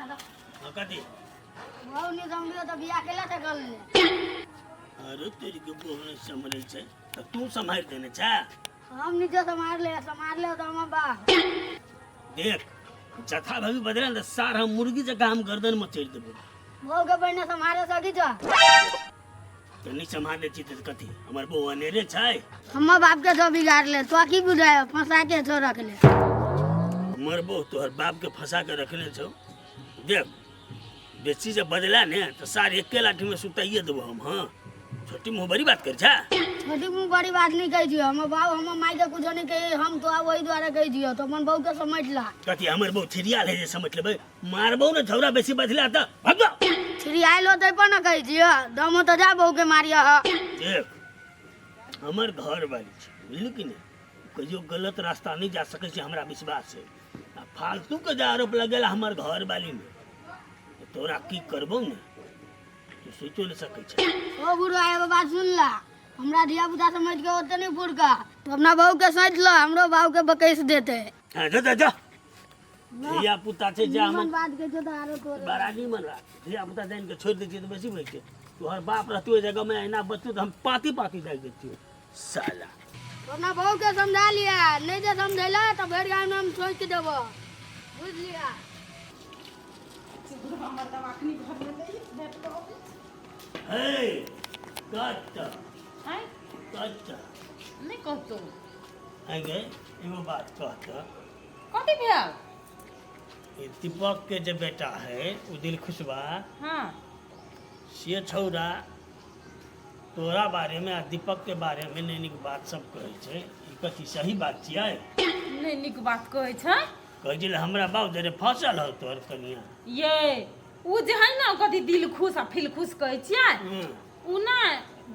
हाँ, कथी? बहु नहीं समझो तो बियाह केला से कर ले। अरे तेरी के बहु नहीं संभले छै तऽ तू सम्हारि देने छै। हम नीचे संभाल ले, संभाल ले तो हम बा। देख जथा भाभी बदले ने तऽ सार हम मुर्गी जकाँ हम गर्दन में चढ़ि देबो। बहु के पहिने संभाले सकी छ। तऽ नहीं सम्हारने छी तऽ कथी हमर बहु अनेरे छै? हमर बाप के सब बिगाड़ ले तो की बुझाय फंसा के छो रख ले। हमर बहु तोहर बाप के फंसा के रखने छौ। देख बेसी जे बदला ने तऽ सार एके लाठी में सुताइए देबो हम। हाँ छोटी मुँह बड़ी बात कर छा। छोटी मुँह बड़ी बात नहीं कही दियो, हमर बाप हमर माई के कुछो नहीं कही, हम तो वही द्वारा कही दियो तो अपन बहू के समझ ला। कथी हमर बहू छिरियाल है जे समझ लेबै? मारबो ने छौरा बेसी बदला तऽ भगो। छिरियाल होतै पर न कही दियो, दम तो जा बहू के मारिया ह। देख हमर घर वाली छै बुझली कि नहीं, कहियो गलत रास्ता नहीं जा सकै छै, हमरा विश्वास है। आ फालतू के जे आरोप लगेला हमर घर वाली में तऽ तोरा की करबौ ने तू सोचो नहीं सकै छै। ओ बुढ़वा एगो बात सुन ला, हमरा धिया पुता समझ के ओते नहीं फुरका, तो अपना बहू के समझ ला, हमरो बहू के बकैस देते। हाँ, जा जा जा धिया पुता छै जे निमन हमर बात के छौ तऽ आरो तोरे बड़ा निमन बात। धिया पुता जानि के छोड़ि दै छियै तऽ बेसी होइ छै। तोहर बाप रहतौ ओहि जगह में एना बचतौ तऽ हम पाती पाती दागि दैतियौ साला। तो अपना बहू के समझा लिया, नहीं जे समझेला तो भरि गाँव में हम सोच देबो, बुझ लिया। हे कत आँय? कत नहि कहतौ। आँय गे एगो बात कहत। कथी भेल? ई दीपक के जे बेटा है ओ दिलखुशबा। हाँ। से छौड़ा तोरा बारे में आ दीपक के बारे में नहि नीक बात सब कहै छै, ई कथी सही बात छियै? नहि नीक बात कहै छै। कहै छै हमरा बाप जरे फंसल हौ तोहर कनिया। ये ओ जे है ने कथी दिल खुश आ फिल खुश कहै छियै उ ने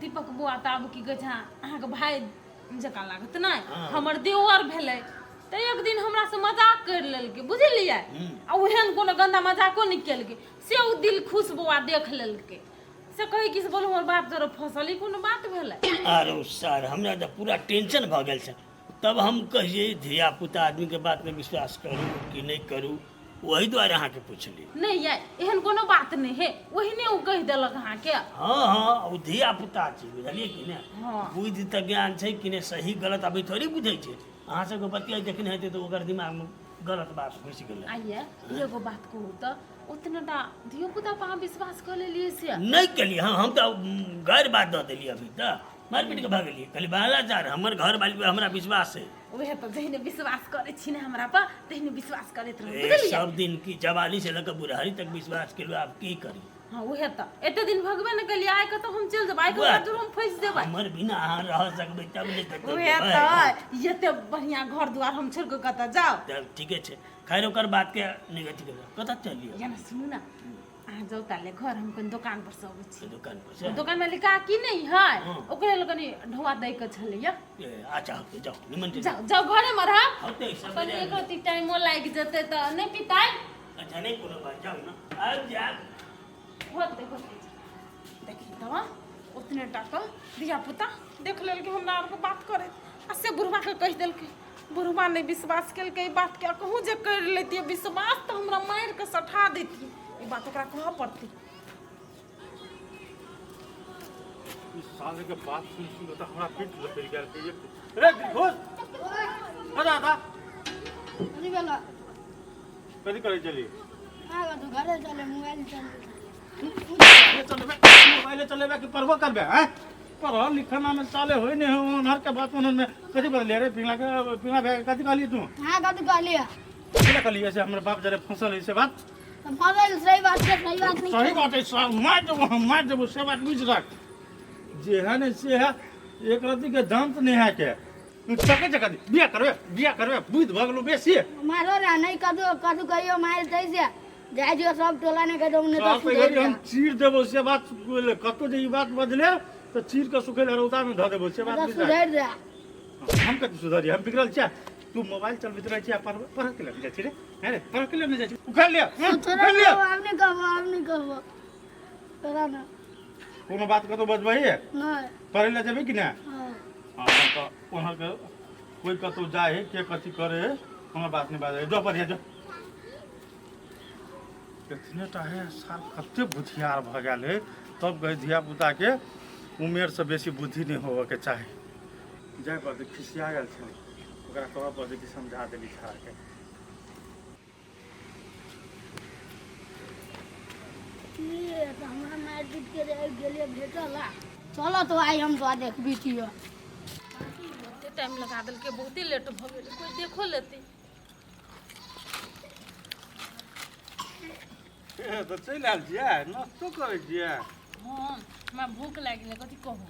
दीपक बुआ तऽ आब की कहै छै अहाँके भाय जकाँ लागत नहि। हाँ। हमर देवर भेलै तऽ एक दिन हमरा से मजाक करि लेलकै बुझलियै। आ ओहन कोनो गंदा मजाको नहि केलकै, से ओ दिल खुश बौआ देख लेलकै, से कहै कि से बोलू हमर बाप जरा फसल, ई कोनो बात भेलै? आरो सर हमरा तऽ पूरा टेंशन भऽ गेल छै। तब हम कहियै धिया पुता आदमीके बातमे विश्वास करू कि नहि करू, ओहि दुआरे अहाँके पुछली। नहि ये एहन कोनो बात नहि है, ओहिने ओ कहि देलक अहाँके। हाँ हाँ ओ धिया पुता छै बुझलियै कि नहि। हाँ। बुद्धि तऽ ज्ञान छै कि नहि, सही गलत अभी थोड़ी बुझै छै। अहाँ सबके बतिया जखन हेतै तऽ ओकर दिमागमे गलत बात घुसि गेलै। आइए एगो बात कहू तऽ ओतना टा धियो पुता पर अहाँ विश्वास कऽ लेलियै से? नहि केलियै। हाँ हम तऽ गैर बात दऽ देलियै, अभी तऽ मारि पीट कऽ भऽ गेलियै। कहलियै बाला चार हमर घर वाली पर हमरा विश्वास है। उहे तऽ जहिने विश्वास करै छी ने हमरा पर तहिने विश्वास करैत रहू ए, बुझलियै। सब दिन की जवानी से लऽ कऽ बुढ़ारी तक विश्वास केलहुँ, आब की करी? हाँ उहे तऽ एते दिन भगबे ने केलियै, आइ कतऽ हम चलि जेबै, आइ उएह। कतऽ हम फँसि जेबै। हमर बिना अहाँ रह सकबै तब ने कतौ उहे जेबै। तऽ एते बढ़िआँ घर दुआर हम छोड़ि कऽ कतऽ जाउ? तब ठीके छै, खैर ओकर बात के नहि अथी करबै, कतऽ चलियै? या ने सुनू ने, अहाँ जाउ ताले घर, हम कनि दोकान पर से अबै छी। दोकान पर से? दोकान में काकी नहीं है। हाँ। ओकरे लग कनि ढौआ दै के छलैया। ए, अच्छा होतै, जाउ निमन से। जाउ जाउ घरे में रहब। होतै सब। कनि एक रत्ती टाइमो लागि जेतै तऽ नहि पिताइ। अच्छा नहीं कोनो बात, जाउ ना आबि जायब। होतै होतै। देखी तऽ ओतने टा के धिया पुता देख लेलकै हमरा आरके बात करैत, आ से बुढ़वा के कहि देलकै। बुढ़वा नहि विश्वास केलकै ई बातके, आ कहूँ जे करि लैतियै विश्वास तऽ हमरा मारि कऽ सठा दैतियै। ई बात ओकरा कहऽ पड़तै। ई साले के बात सुन सुन के तऽ हमरा पीठ लपेट गेल छै। रे दिलखुश, दादा दादा। कथी भेलो? कथी करै छली? आ तू घरे चले मोबाइल चले। चलेबे मोबाइले चलेबे कि पढ़बो करबे? हैं पढ़ल लिखना में साले होय नहीं हो ओनहर के बात ओनहर में कथी बदलिए रे? पिंगला के पिंगला भैया के कथी कहलिए तू? हाँ कथी कहलिए? कथी कहलिए से हमर बाप जरे फंसल है से बात? तऽ फंसल सही बात छै, सही बात नहीं। सही बात है साल मार देबो, हम मार देबो से बात बुझ रख। जे है ने से है, एक रत्ती के दांत नहीं है के तके जगह बिया करबे बिया करबे बुझ भऽ गेलौ बेसी। मारो रे नहीं कदू कदू कहियो मार दै से जाइ दियो सब टोला ने कह दो ने तो साफ सुधरि घड़ी हम जा। चीर देबो से बात। कतौ जे ई बात बजले तऽ चीर के सुखै लए रौदा में धऽ देबो से बात तो बुझ रख। सुधरि जा। हम कथी सुधरी? हम बिगड़ल छियै? तू मोबाइल चलबैत रहै छियै आ पढ़ पढ़ऽ के लए जाइ छी रे? हैं रे पढ़ऽ के लए नहि जाइ छी? उखाड़ि लिअ, हैं, तोरा उखाड़ि लिअ। आब नहीं कहबो, आब नहीं कहबो तोरा ना। कोनो बात कतौ बजबही? नहीं। पढ़ै लए जेबै कि नहि? हाँ। हाँ, तऽ वहाँ के कोई कतौ जाइ है के कथी करे है, हमर बात नहि बाजै। जो पढ़िया जो। एतने टा है साल कते बुधियार भऽ गेल है तब गए धियापुताके उमेरसँ बेसी बुद्धि नहि होबऽके चाही। जाय पड़तै, खिसिया गेल छलै, ओकरा कहऽ पड़तै कि समझा देली छाड़ाके। की तऽ हमरा मारि पीट के आबि गेलियै भेटल आ चलऽ तो आइ हम तोरा देखबी छियौ। बहुते टाइम लगा देलकै, बहुते लेट भऽ गेलै, कोइ देखो लेतै। तऽ चलि आयल छियै, नाश्तो करै छियै? हँ, हमरा भूख लागि गेलै। कथी कहू,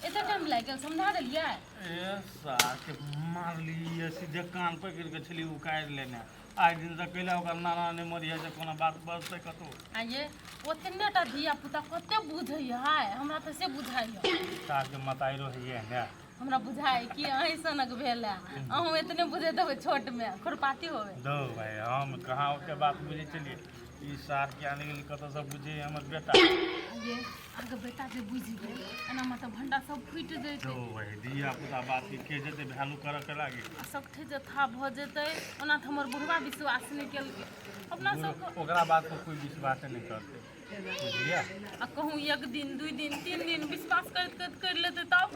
एते टाइम लागि गेल, समझा देलियै। ए साके मारली, सीधे कान पकड़ि कऽ छली उकाड़ि लेने। आइ दिन तऽ कैला ओकर नाना नहि मरिया जे कोनो बात बजतै कतहु। आ ये ओतने टा धिया पुता कते बुझै है, हमरा तऽ से बुझाइ है। साके मताइ रहैए ने। हमरा बुझाइ कि अहीं सनक भेल है, अहूँ एतने बुझैत होबै, छोटमे खुरपाती होबै। दो भाई, हम कहाँ ओते बात बुझै छलियै? ई सार के आने गेली कतऽसँ बुझै हमर बेटा। ये अहाँके बेटा जे बुझि गेल एनामे तऽ भंडा सब फूटि जेतै। दो भाई, धिया पुता बात के के जेतै वैल्यू करऽ के लागी। आ सगठे जथा भऽ जेतै। ओना तऽ हमर बुढ़वा विश्वास नहि केलकै अपना सबके। ओकरा बात पर कोइ विश्वास नहि करतै, बुझलियै? आ कहूँ एक दिन 2 दिन 3 दिन विश्वास करैत करैत करि लेतै तब?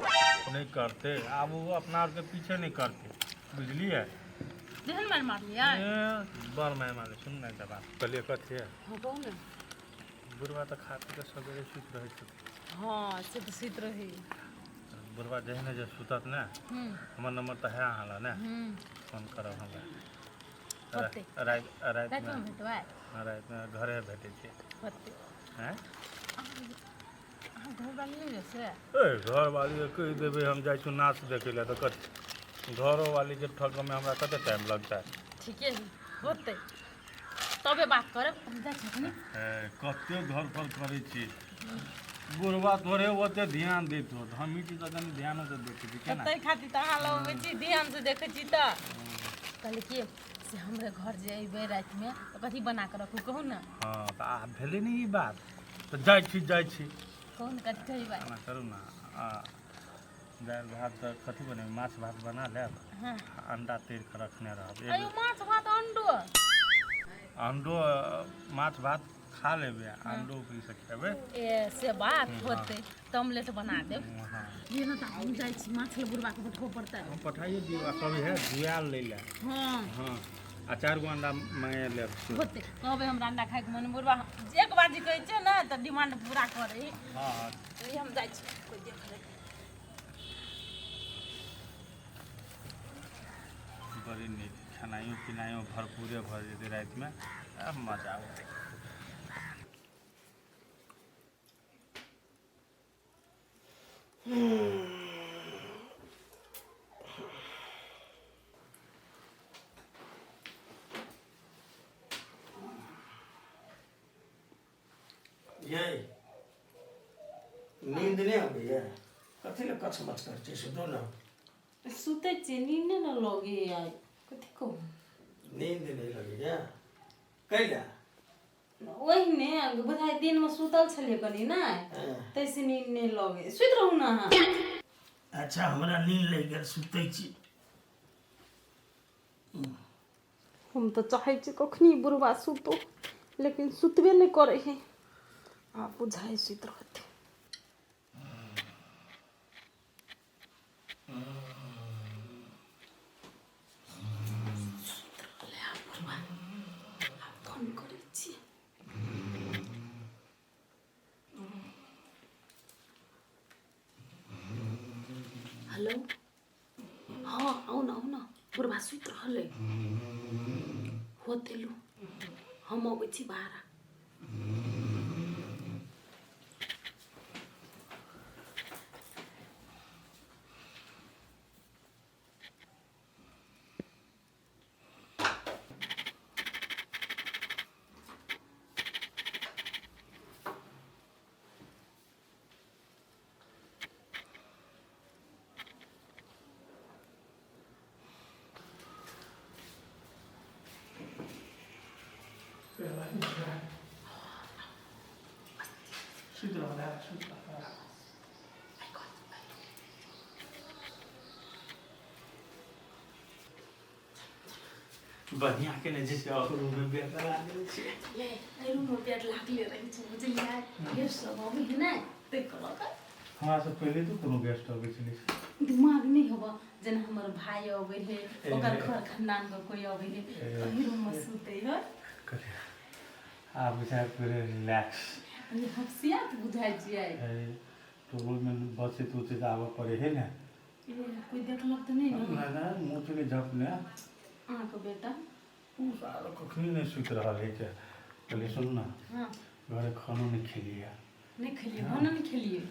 नहि करतै, आब ओ अपना आरके पीछे नहि करतै, बुझलियै? जेहन मारि मारलियै। ए, बड़ मारि मारलै। सुन ने एकटा बात कहलियै। कथी? हँ, कहू ने। बुढ़वा तऽ खा पी कऽ सवेरे सुति रहै छथिन। हँ, से तऽ सुति रहै। बुढ़वा जहिने जे सुतत ने, हमर नंबर तऽ है अहाँ लग ने? फोन करब हमरा। होतै। राति रातिमे रातिमे भेटबै। हँ, रातिमे घरे भेटै छै। होतै। आँय? अहाँ घरवाली नहि से? ए, घरवालीके कहि देबै हम जाइ छी नाच देखै लए, तऽ कथी घरोवालीके ठकऽमे हमरा कते टाइम लगतै? ठीके है, होतै तबे बात करब। हम जाइ छी अखनी। ए, कते घर पर करै छी, बुढ़वा थोड़े ओते ध्यान दैत होत। हमही छी तऽ कनि ध्यानोसँ देखै छी केना। ताहि खातिर तऽ अहाँ लग अबै छी, ध्यानसँ देखै छी। तऽ कहली कि से हमरे घर जे अयबै रातिमे तऽ कथी बना कऽ रखू, कहू ने। हँ, तऽ आब भेलै ने ई बात, तऽ जाइ छी, जाइ छी। कहू ने, कथी कहबै? एना करू ने, आ दालि भात तऽ कथी बनेबै, माछ भात बना लेब। हँ। आ अंडा तरि कऽ रखने रहब। अयो, माछ भात अंडो? अंडो, माछ भात खा लेबै, अंडो की से खेबै। ए, से बात होतै तऽ ऑमलेट बना देब। हँ। ये ने, तऽ हम जाइ छी माछ लए, बुढ़बाके पठबऽ पड़तै। हम पठाइए दियौ आ कभी है जुआयल लै लए। हँ। हँ, आ 4 गो अंडा मंगा लेब। होतै, कहबै हमरा अंडा खाइके मन। बुढ़बा एक बार जे कहै छै ने तऽ डिमांड पूरा करै। हँ हँ। लिए, हम जाइ छी, कोइ देख लेतै। बड़ी नीक खेनाइयो पिनाइयो भरपूरे भऽ जेतै रातिमे, आब मजा औतै। यै, नींद नहि अबैया? कथी लए कछमछ करै छै? सुतू ने। सुतै छियै, नींद नहि ने लगैया, कथी कहू। नींद नहि लगैया कैला? ओहिने बुझाइ दिनमे सुतल छलियै कनि ने, ताहिसँ नींद नहि लगै। सुति रहू ने अहाँ। अच्छा, हमरा नींद लागि गेल, सुतै छी। हम तऽ चाहै छी कखनी बुढ़वा सुतो, लेकिन सुतबे नहि करै है। आब बुझाइ सुति रहतै। सुति रहलै आब बुढ़वा, आब फोन करै छियै। हेलो, हँ, आउ ने, आउ ने, बुढ़बा सुति रहलै। होतै, लू, हम अबै छी बाहर। सुति रहलै, सुति रहलै। बढ़िया के ने जे छै और रूम में बेड लगा देने छियै। ये एहि रूम में बेड लागले रहै छै, बुझलियै? गेस्ट सब अबै है ने, ताहि के लऽ कऽ। हमरा से पहिले तो कोनो गेस्ट अबै छलै। दिमाग नहि होबऽ, जेना हमर भाय अबै है, ओकर घर खानदान के कोई अबै है, एहि रूम में सुतै है। कहलियै आब बुझाय पूरे रिलैक्स। अरे हफसियात बुझाइ छियै। टोल में बचैत उचैत आबऽ पड़े है ने। ए, कोई देखलक तऽ नहि ने? ना ना, मुँह चुनी झपने। अहाँके बेटा ओ सारा कखनी नहि सुति रहल है के। कहलियै सुनू ने। हाँ। घरे खानो नहि खेलियै। नहि खेलियै? खाना नहि खेलियै?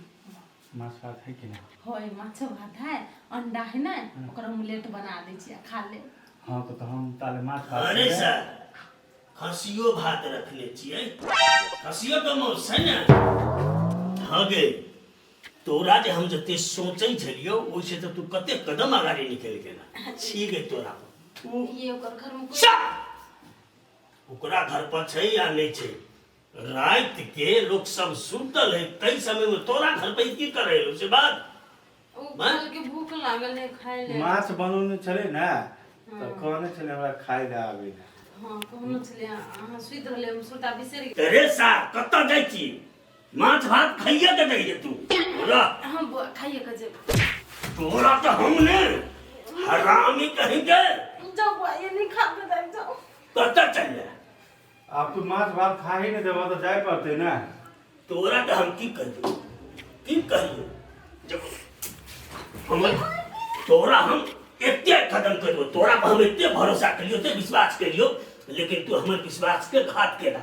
माछ भात है कि नहि? है, माछो भात है, अंडा है ने, ओकर ऑमलेट बना दै छियै, खा ले। हाँ, तऽ हम ताले माछ भात अरे खेबै। सर, खसियो भात रखने छियै, खसियो के मौस छै ने। हाँ गे, तोरा जे हम जते सोचै छलियौ ओहिसे तऽ तू कते कदम अगाड़ी निकलि गेला छी गे। तोरा ये ओकर घर में कोई सब ओकरा घर पर छै या नहि छै, राति के लोक सब सुतल है ताहि समय में तोरा घर पर की करे एलौ से बात। ओ कहलकै भूख लागल है, खाय ले। माछ बनौने छलै ने, तऽ कहने छलै हमरा खाय लए आबै लए। हाँ, कहनो छलै, अहाँ सुति रहले, हम सुता बिसरि गेल। रे सार, कतऽ जाइ छी? माछ भात खाइए के जाइए तू रह। हम खाइए के जेब। तोरा तऽ हम ने हरामी कहीं के। जाओ बुआ, ये नहीं खा के जाए, जाओ। कतऽ चल जा? आब तू माछ भात खा ही नहि देबह तऽ जाय पड़तै ने। तोरा तऽ हम की कहियौ, की कहियौ, जब हम तोरा हम एते खत्म करियो, तोरा पर हम एते भरोसा करियो, एते विश्वास करियो, लेकिन तू हमर विश्वास के घात केला।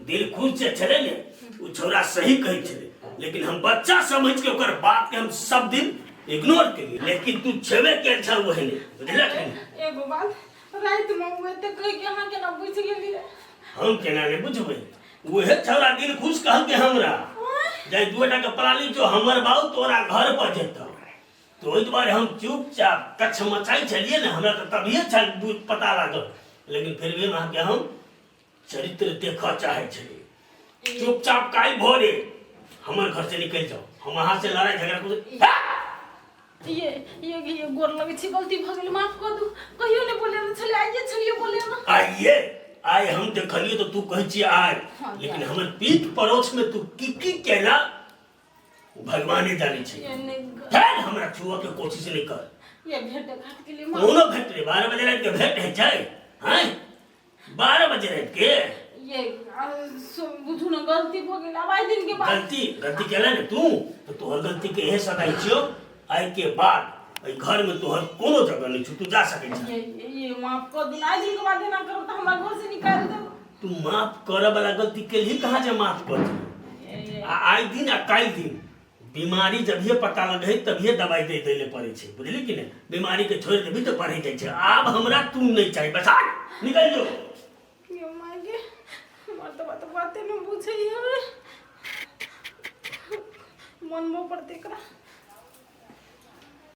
दिल खुश जे छलै ने, ओ छौड़ा सही कहै छलै, लेकिन हम बच्चा समझ के ओकर बात के हम सब दिन इग्नोर केलियै, लेकिन तू छेबे केल छल ओहने, बुझलक ने? एगो बात, राति में ओ एते कहि के अहाँ केना बुझि गेलियै? हम केना नहि बुझबै? उहे छौड़ा दिल खुश कहलकै हमरा जे दूटा के पराली जो हमर बाबू तोरा घर पर जेतौ, तऽ ओहि दुआरे हम चुपचाप कच्छ मचाइ छलियै ने। हमरा तऽ तभिए छल पता लागल, लेकिन फिर भी हम अहाँके हम चरित्र देखऽ चाहै छलियै। चुपचाप काल्हि भोरे हमर घर से निकलि जाउ, हम अहाँ से लड़ाई झगड़ा कुछ ये ये ये गोर लगै छी, गलती भऽ गेल, माफ कऽ दू। कहियो नहि बोले छलै, आइए छलियै बोले ने। आइए आइ हम देखलियै तऽ तू कहै छी आइ। हाँ, लेकिन हमर पीठ पड़ोस में तू की की केला ओ भगवाने जानै छै। ये नहि। फेर हमरा छुअ के कोशिश नहि कर। ये भेंट घाट के लिए माफ। कोनो भेंट नहीं, 12 बजे रात के भेंट है छै हैं, 12 बजे रात के। ये बुझू ने, गलती भऽ गेल, आब आइ दिन के बाद। गलती गलती केला ने तू, तो तोहर गलती के इहे सदाई छियो। आइ के बाद एहि घर में तोहर कोनो जगह नहीं छौ, तू जा सकै छ। ये माफ कर दू, आइ दिन के बाद एना करब तऽ हमरा घर से निकालि देब। तू माफ करऽ वाला गलती केलही कहाँ जे माफ कर दी? आ आइ दिन आ काल्हि दिन बीमारी जभिए पता लगे है तभिए दवाई दे दै ले पड़ै छै, बुझली कि नहि? बीमारी के छोड़ि देबही तऽ बढ़ि जाइ छै। आब हमरा तू नहि चाही, बस आ निकलि जो। ये माय गे, हमर तऽ बात बाते नहि बुझैया, मनबो पड़तै एकरा।